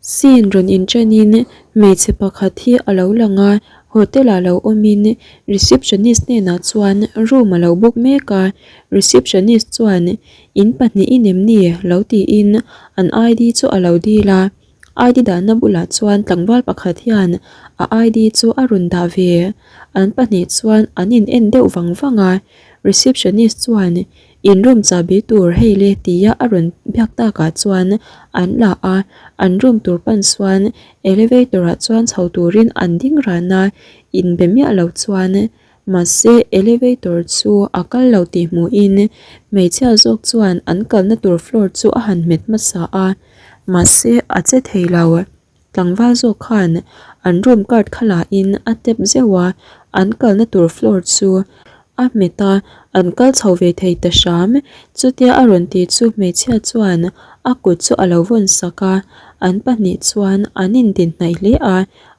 Scene rawn inṭanin hmeichhe pakhat hi a lo lang a, hotel ah lo awmin receptionist hnenah chuan room a lo book mek a, receptionist chuan in pahnihin em ni lo tiin an ID chu a lo dil a, ID dahna bulah chuan tlangval pakhat hian a ID chu a rawn dah ve, an pahnih chuan an in en deuh vang vang a, receptionist chuan In room chahbi tur hei le tia a rawn biak takah chuan an la a, an room tur pan chuan elevator ah chuan chho turin an ding ran a, inbe miah lo chuan mahse elevator chu a kal lo tih hmuhin hmeichhia zawk chuan an kalna tur floor chu a han hmet hmasa a, mahse a che thei lo. Tlangval zawk khan an room card kha la in a tap zeuh a, an kalna tur floor chu a hmet a, an kal chho ve thei ta hram. Chutia a rawn ti chu hmeichhia chuan a kut chu a lo vawn sak a, an pahnih chuan an indin hnaih hle a,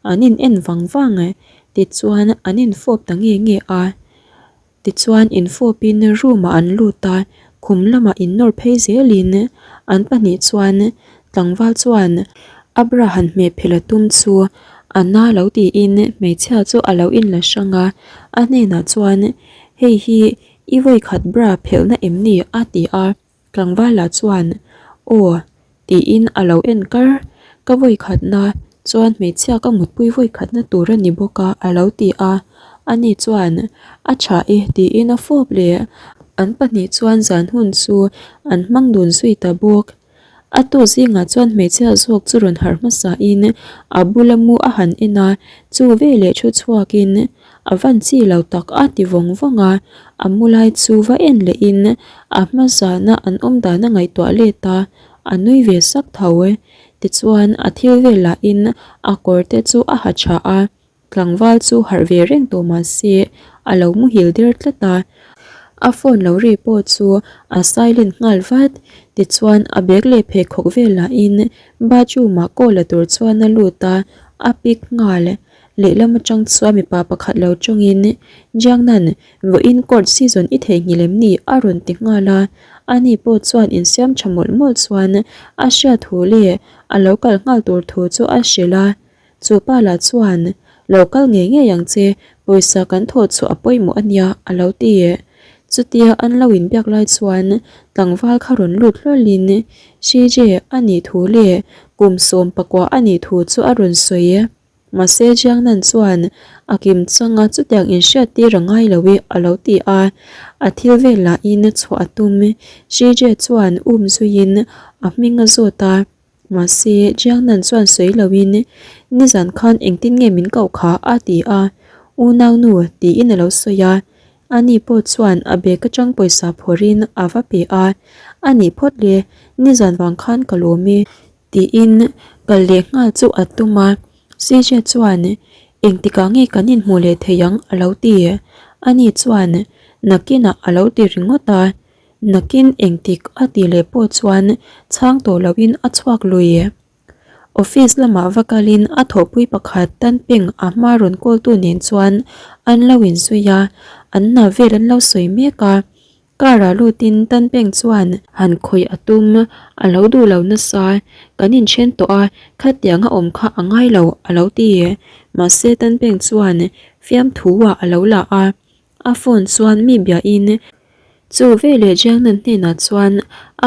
an in en vang vang. Tichuan an infawp ta nge nge a. Tichuan infawpin room ah an lut a, khum lamah innawr phei zelin an pahnih chuan tlangval chuan a bra han hmeh phelh a tum chu a na lo tiin hmeichhia chu a lo inla hrang a, a hnenah chuan hei hi i vawikhat bra phelhna em ni a ti a. Tlangvala chuan, Aw, tiin a lo en kar. Ka vawikhatna chuan hmeichhia ka mutpui vawikhatna tur a ni bawk a, a lo ti a. Ani chuan, A tha e, tiin a fawp leh. An pahnih chuan zan hun chu an hmang dun zui ta bawk. A tu zingah chuan hmeichhia zawk chu rawn harh hmasain a bula mu a han en a, chu veleh thu chhuakin A van chi lo tak a ti vawng vawng a, a mu lai chu va en lehin a hma zana an awm dan a ngaihtuah let a, a nui ve sak tho e. Tichuan a thil vel lahin a kawr te chu a ha tha a, tlangval chu harh ve reng tawh mah se a lo muhil der tlat a, a phone lo ri pawh chu a silent nghal vat. Tichuan a bag leh pheikhawk vel lahin bathroom ah call la tur chuan a lut a, a pick nghal. Lehlam atang chuan mipa pakhat lo tawngin, Jiangnan, vawiin court season i theihnghilh em ni? a rawn ti nghal a. Ani pawh chuan insiam tha mawlh mawlh chuan a hriat thu leh a lo kal nghal tur thu chu a hrilh a. Chu pa lah chuan, Lo kal ngei ngei ang che, pawisa kan thawh chhuah a pawimawh a nia, a lo ti. Chutia an lo inbiak lai chuan tlangval kha rawn lut hlawlin Shije a nih thu leh kum 19 a nih thu chu a rawn sawi. Mahse Jiangnan chuan a kim changa chutiang inhriat tir a ngai lo i a lo ti a, a thil vel lahin chhuah a tum. Shije chuan um zuiin a hming a zawt a, mahse Jiangnan chuan sawi loin nizan khan engtin nge min koh kha a ti a, unaunu tiin a lo sawi a, ani pawh chuan a bag atang pawisa phawrhin a va pe a, a nih phawt le, nizan vang khan ka lawm i. Tiin kal leh nghal chu a tum a, CJ chuan engtikah nge kan inhmuh leh thei ang a lo ti. Ani chuan nakinah a lo ti ringawt a, nakin engtik a tih leh pawh chuan chhang tawh loin a chhuak lui. Office lamah va kalin a thawhpui pakhat Tanpeng a hma rawn kawltu nen chuan an lo inzui a, an hna vel an lo sawi mek a. Car ah lutin Tanpeng chuan han khawih a tum, a lo duh lo nasa, kan inthen tawh a, khatiang a awm kha a ngai lo a lo ti. Mahse Tanpeng chuan fiamthu ah a lo la a, a phone chuan mi biahin chu veleh Jiangnan hnenah chuan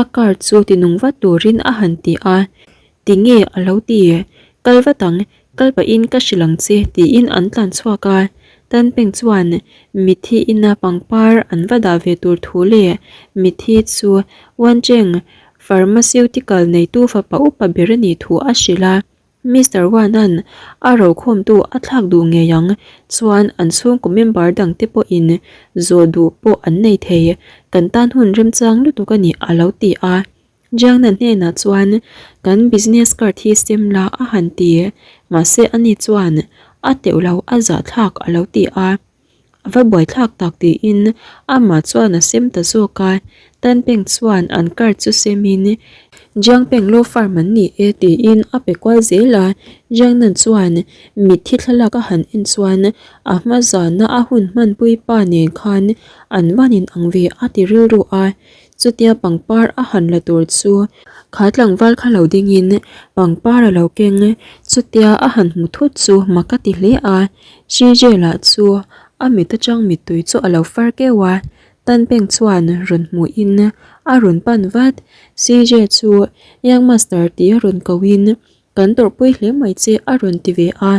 a car chu tinung vat turin a han ti a, Tinge a lo ti? Kal vat ang, kal pahin ka hrilh ang che tiin an tlan chhuak a. Tanpeng chuan mitthi ina pangpar an va dah ve tur thu leh mitthi chu Wancheng Pharmaceutical neitu fapa upa ber a nih thu a hrilh a. Mister Wan-a'n a rokhawmtu a thlak duh ngei ang chuan an chhungkaw member dangte pawhin zawh duh pawh an nei thei, kan tan hun remchang lutuk a ni a lo ti a. Jiangna hnenah chuan kan business card hi sem la a han ti, mahse ani chuan a teuh lo a zahthlak a lo ti a, a va buaithlak tak tiin amah chuan a sem ta zawk a, Tanpeng chuan an card chu semin Jiangpeng law firm an ni e tiin a pe kual zel a, Jiangna chuan mitthi thlalak a han en chuan a hma zana a hun hmanpui pa nen khan an van inang ve a ti rilru a. Chutia pangpar a han la tur chu kha tlangval kha lo dingin pangpar a lo keng. Chutia a han hmu thut chu mak a ti hle a. Shije lah chu a mit atang mittui chu a lo far keuh a. Tanpeng chuan rawn hmuhin a rawn pan vat. Shije chu Young Master tia rawn kohin Kan tawrhpui hle mai che a rawn ti ve a,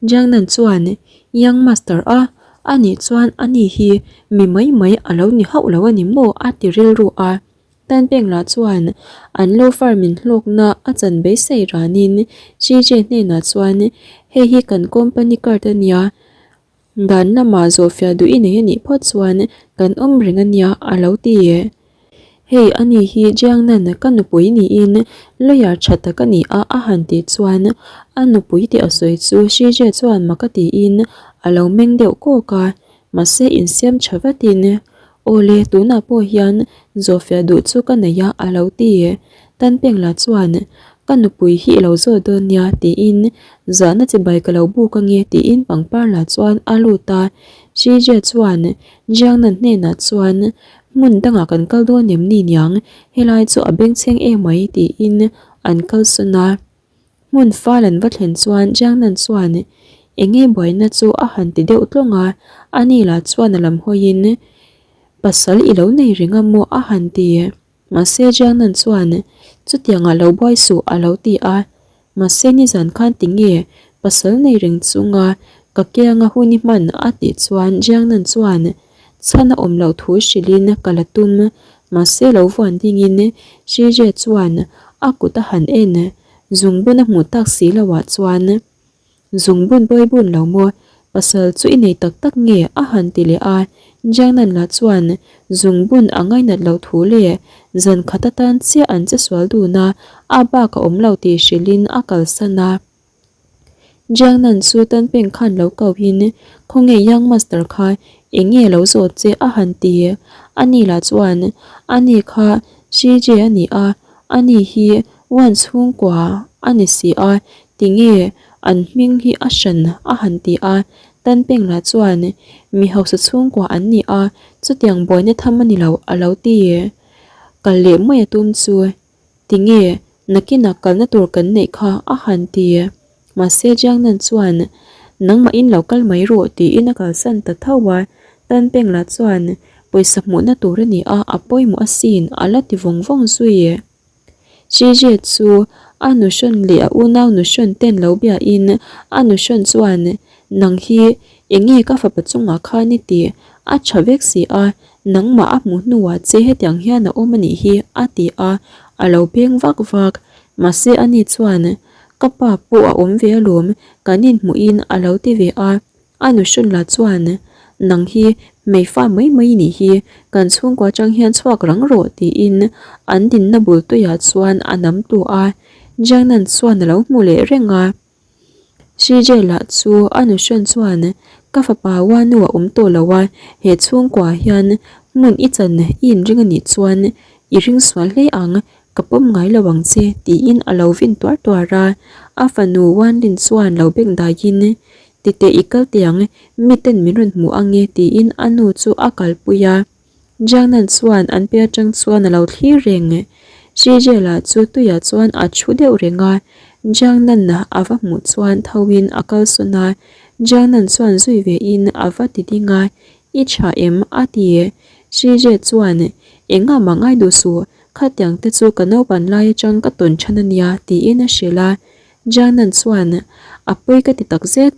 Jiangnan chuan Young Master a anih chuan ani hi mi mai mai a lo ni hauh lo a ni maw a ti rilru a. Tanpeng lah chuan an lo farm in hlawkna a chan beisei ranin Xi Jie hnenah chuan hei hi kan company card a nia, Dan lamah zawhfiah duh i nei a nih phawt chuan kan awm reng a nia a lo ti. Hei a ni hi Jiangnan ka nupui niin lawyer tha tak a ni a a han tih chuan a nupui tih a sawi chu Shijie chuan mak a tiin a lo meng deuh kawk a, mahse insiam tha vatin Awle tunah pawh hian zawhfiah duh chu ka nei a a lo ti. Tanpeng lah chuan Ka nupui hi i lo zawt dawn nia tiin zahna chibai ka lo buk ange tiin pangpar lah chuan a lut a. Shijie chuan Jiangnan hnenah chuan hmun dangah kan kal dawn em ni niang helai chu a bengchheng emai tiin an kalsawn a. Hmun fal an va thlen chuan Jiangnan chuan enge buaina chu a han ti deuh tlawng a, ani lah chuan a lam hawiin pasal i lo nei reng a maw a han ti. Mahse Jiangnan chuan chutiangah lo buai suh a lo ti a, mahse nizan khan tinge pasal nei reng chunga ka kianga hun i hman a tih chuan Jiangnan chuan chhan a awm loh thu hrilhin ka la tum mahse lo vuan dingin Shijie chuan a kut a han en zungbun a hmuh tak si loah chuan Zungbun pawi bun lo maw? Pasal chu i nei tak tak nge? a han ti leh a. Jiangnan lah chuan zungbun a ngainat loh thu leh zan khat atan chiah an che sual dun a, a bak a awm lo tih hrilhin a kalsan a. Jiangnan chu Tanpeng khan lo kohin, Khawnge Young Master kha eng nge lo zawt che? a han ti. Ani lah chuan, Ani kha Shijie a ni a, ani hi Uan chhungkua a ni si a, tinge an hming hi a hran a han ti a, Tanpeng lah chuan mi hausa chhungkua an ni a, chutiang buaina tham a ni lo a lo ti. Kal leh mai a tum chu tinge nakinah kalna tur kan neih kha a han ti. Mahse Jiangnan chuan nangmahin lo kal mai rawh tiin a kalsan ta tho a, Tanpeng lah chuan pawisa hmuhna tur a ni a, a pawimawh asin a la ti vawng vawng zui. Shijie chu a nuhrawn leh a unau nuhrawn ten lo biain a nuhrawn chuan, Nang hi enge ka fapa chungah khan i ti? A tha vek si a, nangmah a hmuh hnuah che hetiang hian a awm a nih hi, a ti a, a lo beng vak vak. Mahse ani chuan, Ka pa pawh a awm ve alawm, kan inhmuhin a lo ti ve a. A nuhrawn lah chuan, Nang hi hmeifa mai mai i nih hi, kan chhungkua atang hian chhuak rang rawh tiin an dinna bul tuiah chuan a nam tu a, Jiangnan chuan a lo hmu leh reng a. Shijie lah chu a nuhrawn chuan, Ka fapa Wanu a awm tawh lo a, he chhungkua hian hmun i chan i inring a nih chuan i ring sual hle ang, Ka pawm ngai lo ang che tiin a lo vin tuar tuar a, a fanu Wanlin chuan lo bek daiin Titeh i kal teh ang, miten min rawn hmu ang e tiin a nu chu a kalpui a. Jiangnan chuan an pe atang chuan a lo thlir reng. Shijie lah chu tuiah chuan a thu deuh reng a, Jiangnan a va hmuh chuan thoin a kalsawn a, Jiangnan chuan zui vein a va ti ding a, I tha em? a ti. Shijie chuan, Engah mah ngai duh suh, khatiang te chu ka naupan lai atang ka tawn than a nia tiin a hrilh a. Jiangnan chuan, A pawi ka ti tak zet.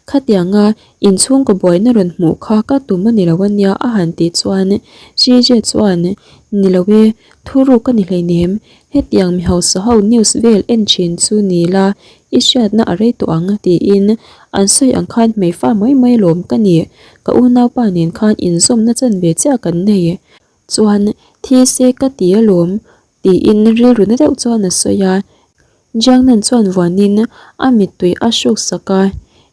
Khatianga inchhungkaw buaina rawn hmuh kha ka tum a ni lo a nia a han tih chuan Shijie chuan, Ni lo e, thuruk ka ni hleinem. Hetiang mi hausa ho news vel en thin chu ni la, i hriatna a rei tawh ang tiin an sawi ang khan hmeifa mai mai lawm ka ni. Ka unaupa nen khan inzawmna chanve chiah kan nei. Chuan thi se ka ti alawm tiin rilru na deuh chuan a sawi a. Jiangnan chuan vuanin a mittui a hruk sak a,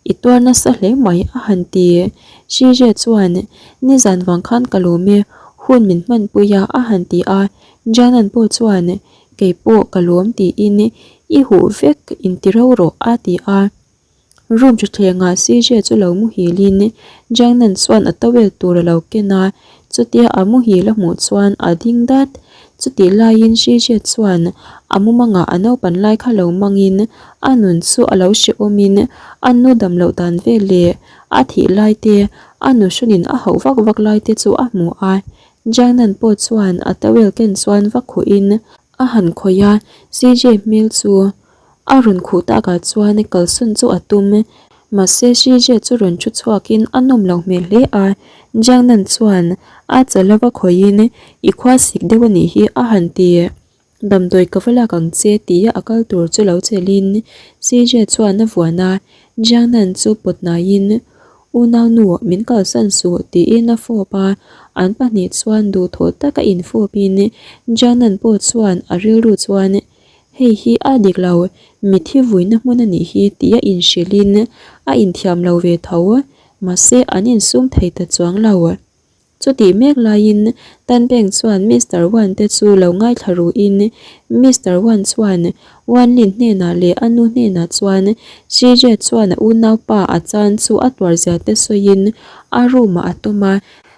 I tuar nasa hle mai a han ti. Shijie chuan nizan vang khan ka lawm e, hun min hmanpui a a han ti a. Jiangnan pawh chuan kei pawh ka lawm tiin i huh vek inti ro rawh a ti a. Room thutthlengah CJ chu lo muhilin Jiangnan chuan a towel tur a lo ken a. Chutia a muhil a hmuh chuan a ding dat. Chutih laiin Shijie chuan a mumangah a naupan lai kha lo mangin a nun chu a lo hrehawmin a nu dam loh dan vel leh a thih lai te, a nu hrunin a hauh vak vak lai te chu a hmu a. Jiangnan pawh chuan a towel ken chuan va khuhin a han khawih a, Shijie hmel chu A rawn khuh takah chuan kalsawn chu a tum. Mahse Shijie chu rawn thu chhuakin a nawm loh hmel hle a. Jiangnan chuan a chal a va khawihin i khua sik deuh a nih hi a han ti. Damdawi ka va lak ang che tia a kal tur chu lo chelhin Shijie chuan a vuan a. Jiangnan chu pawt hnaiin Unaunu min kalsan suh tiin a fawp a. An pahnih chuan duhthawh taka infawpin Jiangnan pawh chuan a rilru chuan Hei hi a dik lo, mitthi vuina hmun a nih hi tih a inhrilhin a inthiam lo ve tho, mahse an insum thei ta chuang lo. Chutih mek laiin Tan Peng chuan Mister Wan te chu lo ngaithla ruhin Mister Wan chuan Wan Lin hnenah leh a nu hnenah chuan Shi Jie chuan a unaupa a chan chu a tuarzia te sawiin a room ah a tawm a,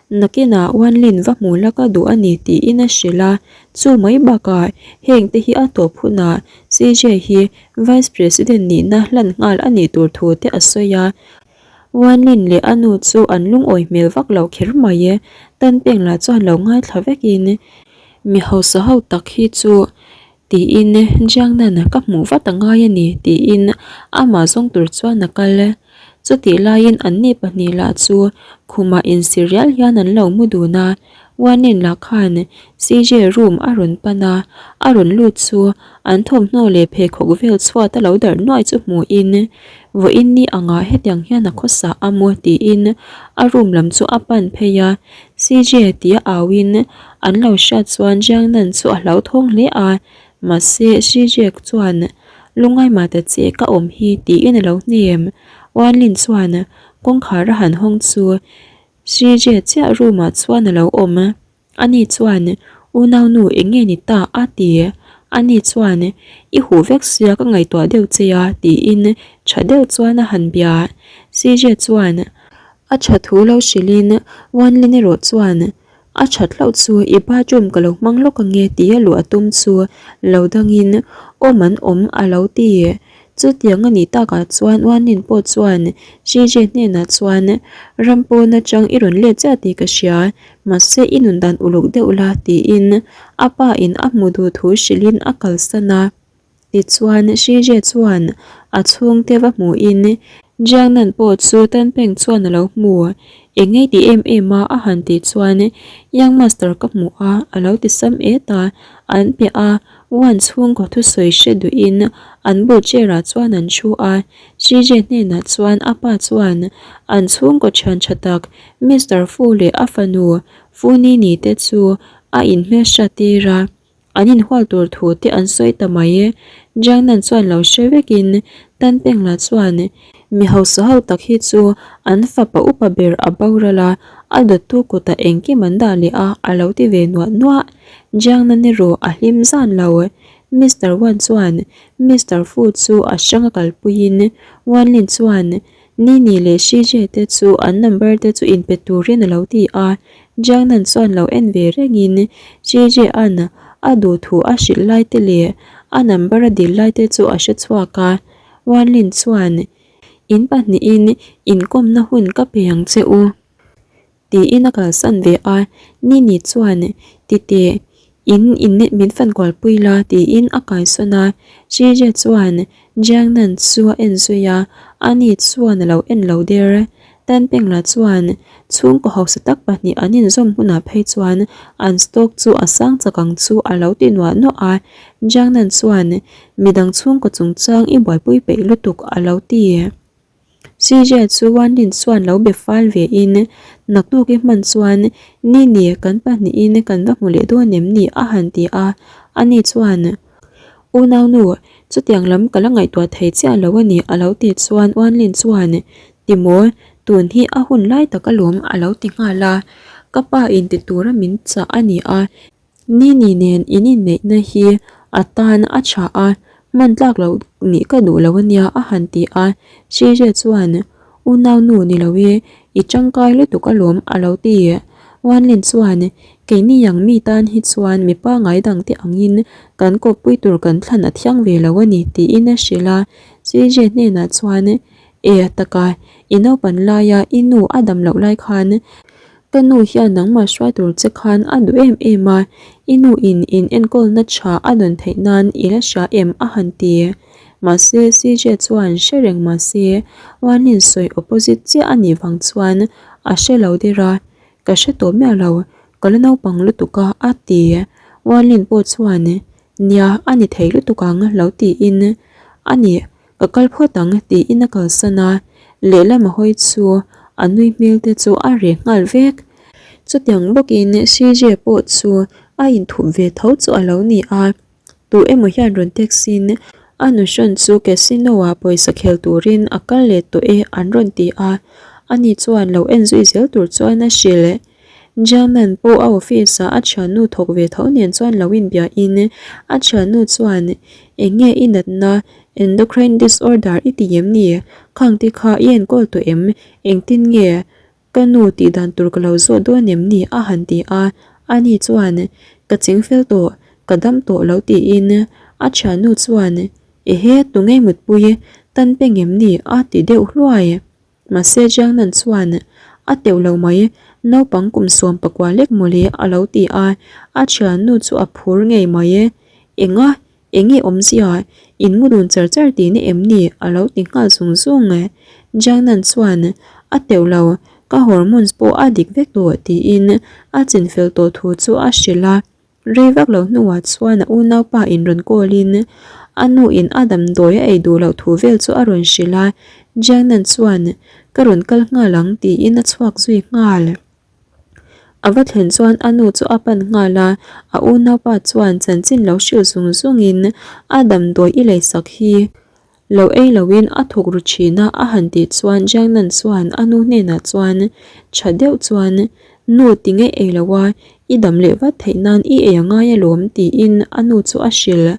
Nakinah Wan Lin va hmu la ka duh a ni tiin a hrilh a, chu mai bakah heng te hi a tawp hunah CJ hi Vice President nihna hlan nghal a nih tur thu te a sawi a. Wan Lin leh a nu chu an lungawi hmel vak lo kher mai e, Tan Peng lah chuan lo ngaithla vekin mi hausa ho tak hi chu Tiin Jiangnan ka hmuh vat a ngai a ni tiin amah zawng tur chuan a kal. Chutih laiin anni pahnih lah chu khumah insir rial hian an lo mu dun a, Wanin lah khan CJ room a rawn pan a, a rawn lut chu an thawmhnaw leh pheikhawk vel chhuat a lo darh nuai chu hmuhin vawiin ni angah hetiang hian a khawsa a maw tiin a room lam chu a pan phei a, CJ tia auin an lo hriat chuan Jiangnan chu a hlauthawng hle a, mahse CJ chuan lungngai mah ta che ka awm hi tiin a lo hnem. Wanlin chuan kawngkhar a han hawng chu CJ chiah room ah chuan a lo awm. Ani chuan Unaunu eng nge ni ta a ti. Ani chuan I huh vek sia ka ngaihtuah deuh che a tiin tha deuh chuan a han bia. CJ chuan A tha thu lo hrilhin Wanlin erawh chuan a that hlauh chu i bathroom ka lo hmang lawk ange tia luh a tum chu lo dangin awm an awm a lo ti. Chutiang a nih takah chuan Wanlin pawh chuan CJ hnenah chuan ram pawn atang i rawn let chiah tih ka hria mahse i nun dan uluk deuh la tiin a pa in a hmu duh thu hrilhin a kalsan a. Tichuan, Shije chuan a chhungte va hmuhin Jiangnan pawh chu Tanpeng chuan a lo hmu. Eng ngei ti em em a a han tih chuan Young Master ka hmu a, a lo ti sam et a. An piah a, Wan chhungkaw thusawi hre duhin an bul chair ah chuan an thu a. Shije hnenah chuan a pa chuan an chhungkaw thian tha tak Mister Fu leh a fanu Fu Nini te chu a inhmelhriat tir a. An inhual tur thu te an sawi ta mai e. Jiangnan chuan lo hre vekin Tan Peng lah chuan mi hausa ho tak hi chu an fapa upa ber a boral a, a dawttu kutah engkim an dah leh a, a lo ti ve nuah nuah. Jiangnan erawh a hlim zan lo. Mister Wan chuan Mister Fu chu a hrang a kalpuiin Wanlin chuan Nini leh Shijie te chu an number te chu inpe turin a lo ti a, Jiangnan chuan lo en ve rengin Shijie an a duh thu a hrilh lai te leh a number a dil lai te chu a hre chhuak a. Wanlin chuan, In pahnihin inkawmna hun ka pe ang che u. Tiin a kalsan ve a, Nini chuan, Titeh, in in min fan kualpui la tiin a kaisawn a, Shije chuan Jiangnan chu a en zui a, ani chuan a lo en lo der. Tan Pengla chuan chhungkaw hausa tak pahnih an inzawm hunah phei chuan an stock chu a sang chak ang chu a lo ti nuah nuah a, Jiangnan chuan midang chhungkaw chungchang i buaipui peih lutuk a lo ti. CJ chu Wanlin chuan lo be fal ve in, Naktuk i hman chuan ni ni kan pahnihin kan va hmu leh dawn em ni a han ti a, ani chuan Unaunu, chutiang lam ka la ngaihtuah thei chiah lo a ni a lo ti chuan Wanlin chuan Timaw, tun hi a hun lai tak alawm a lo ti nghal a, ka pa in ti tura min chah a ni a, Nini nen in inneihna hi a tan a tha a, hman tlak loh nih ka duh lo ania a han ti a, Shije chuan Unau nu ni lo e, i tangkai lutuk alawm a lo ti. Wanlin chuan, Keini ang mi tan hi chuan mi pangai dangte angin kan kawppui tur kan thlan a thiang ve lo a ni, tiin a hrilh a. CJ hnenah chuan, E taka, i naupan laia i nu a dam loh lai khan Ka nu hian nangmah hruai tur che khan a duh em em a, i nu in in enkawlna tha a dawn theih nan i la hria em a han ti. Mahse CJ chuan hre reng mahse Wanlin sawi opposite chiah a nih vang chuan a hre lo der a, ka hre tawh miah lo, ka la naupang lutuk a a ti. Wanlin pawh chuan nia a ni thei lutuk ang lo tiin a nih Ka kal phawt ang tiin a kalsan a, lehlam a hawi chu a nui hmel te chu a reh nghal vek. Chutiang bawkin CJ pawh chu a inthup ve tho chu a lo ni a, tu emaw hian rawn text in a nuhrawn chu casino ah pawisa khel turin a kal leh tawh e an rawn ti a, ani chuan lo en zui zel tur chuan a hrilh. German pawh a office ah a thiannu thawk ve tho nen chuan lo inbiahin a thiannu chuan eng nge i natna endocrine disorder i ti em ni? Khang te kha i enkawl tawh em? Engtin nge ka nu tih dan tur ka lo zawh dawn em ni? a han ti a, ani chuan ka chingfel tawh, ka dam tawh lo tiin a thiannu chuan ehe tunge mutpui tan peng em ni? a ti deuh hluai. Mahse Jiangnan chuan, A teuh lo mai, naupang kum 14 lek mawle a lo ti a, a thiannu chu a phur ngei mai. Enga, enge awmzia, in mu dun char char tihna em ni? a lo ti nghal zung zung. Jiangnan chuan, A teuh lo, ka hormones pawh a dik vek tawh tiin a chinfel tawh thu chu a hrilh a. Rei vak lo hnuah chuan a unaupa in rawn call in a nu in a damdawi a ei duh loh thu vel chu a rawn hrilh a, Jiangnan chuan ka rawn kal nghal ang tiin a chhuak zui nghal. A va thlen chuan a nu chu a pan nghal a, a unaupa chuan chanchin lo hrilh zung zung in a damdawi i leisak hi Lo ei loin a thawk ru thin a, a han tih chuan Jiangnan chuan a nu hnenah chuan tha deuh chuan, Nu ti ngei ei lo a, i dam leh vat theih nan i ei a ngai alawm tiin a nu chu a hrilh.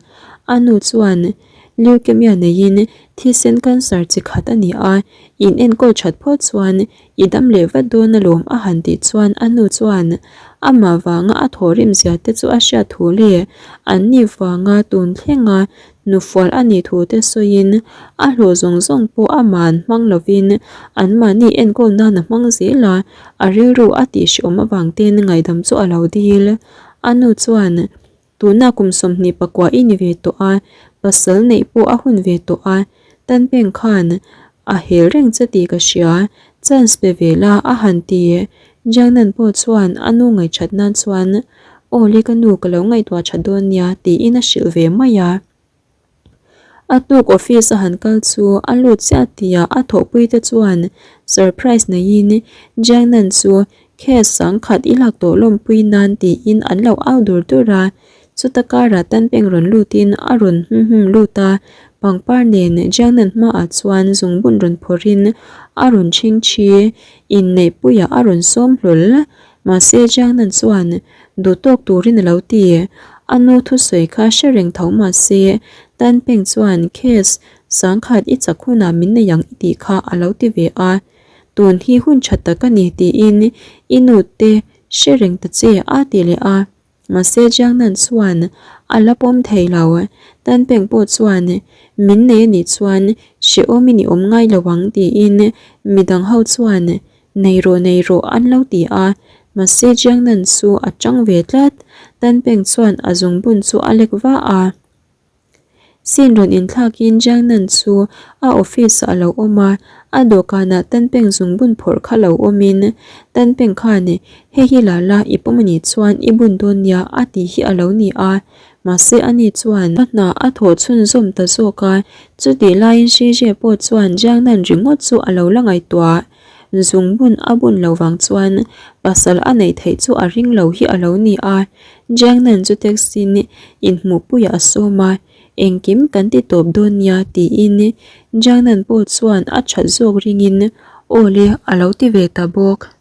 A nu chuan Leukemia neiin thisen cancer chi khat a ni a, in enkawl that phawt chuan I dam leh vat dawn alawm a han tih chuan a nu chuan amah vanga a thawhrim zia te chu a hriat thu leh anni vanga tun thlenga hnufual a nih thu te sawiin a hlawh zawng zawng pawh amah an hmang lovin anmahni enkawl nan a hmang zel a, a rilru a tihhrehawm avang ten ngaihdam chu a lo dil. A nu chuan Tuna kum 24 i ni ve tawh a, pasal neih pawh a hun ve tawh a, Tanpeng khan a hel reng che tih ka hria, chance pe ve la a han ti. Jiangnan pawh chuan a nu ngaihṭhat nan chuan, Aw le ka nu ka lo ngaihtuah ṭha dawn nia tiin a hrilh ve mai a. A tuk office a han kal chu a lut chiah tihah a thawhpui te chuan surprise neiin Jiangnan chu case sangkhat i lak tawh lawmpui nan tiin an lo au dur dur a, chuta karah Tanpeng rawn lutin a rawn hum hum lut a, pangpar nen Jiangnan hmaah chuan zungbun rawn phawrhin a rawn chhing thi, inneihpuiah a rawn sawm hlawl. Mahse Jiangnan chuan duh tawk turin a lo ti. A nu thusawi kha hre reng tho mahse Tanpeng chuan case sangkhat i chak hunah min nei ang i tih kha a lo ti ve a. Tun hi hun tha tak a ni tiin i nu te hre reng ta che a ti leh a. Mahse Jiangnan chuan a la pawm thei lo. Tanpeng pawh chuan min nei a nih chuan hrehawmin i awm ngai lo ang tiin midang ho chuan Nei rawh nei rawh an lo ti a, mahse Jiangnan chu a tang ve tlat. Tanpeng chuan a zungbun chu a lek va a. Sin rawn inthlakin Jiangnan chu a office ah a lo awm a, a dawhkanah Tanpeng zungbun phawrh kha lo awmin Tanpeng khan hei hi la la i pawm anih chuan i bun dawn nia a tih hi a lo ni a, mahse ani chuan a hna a thawh chhunzawm ta zawk a, chutih laiin Shijie pawh chuan Jiangnan ringawt chu a lo la ngaihtuah. Zungbun a bun lo vang chuan pasal a neih theih chu a ring lo hi a lo ni a, Jiangnan chu taxi-in inhmuhpuiah a sawm a, engkim kan ti tawp dawn nia tiin Jiangnan pawh chuan a that zawk ringin aw le a lo ti ve ta bawk.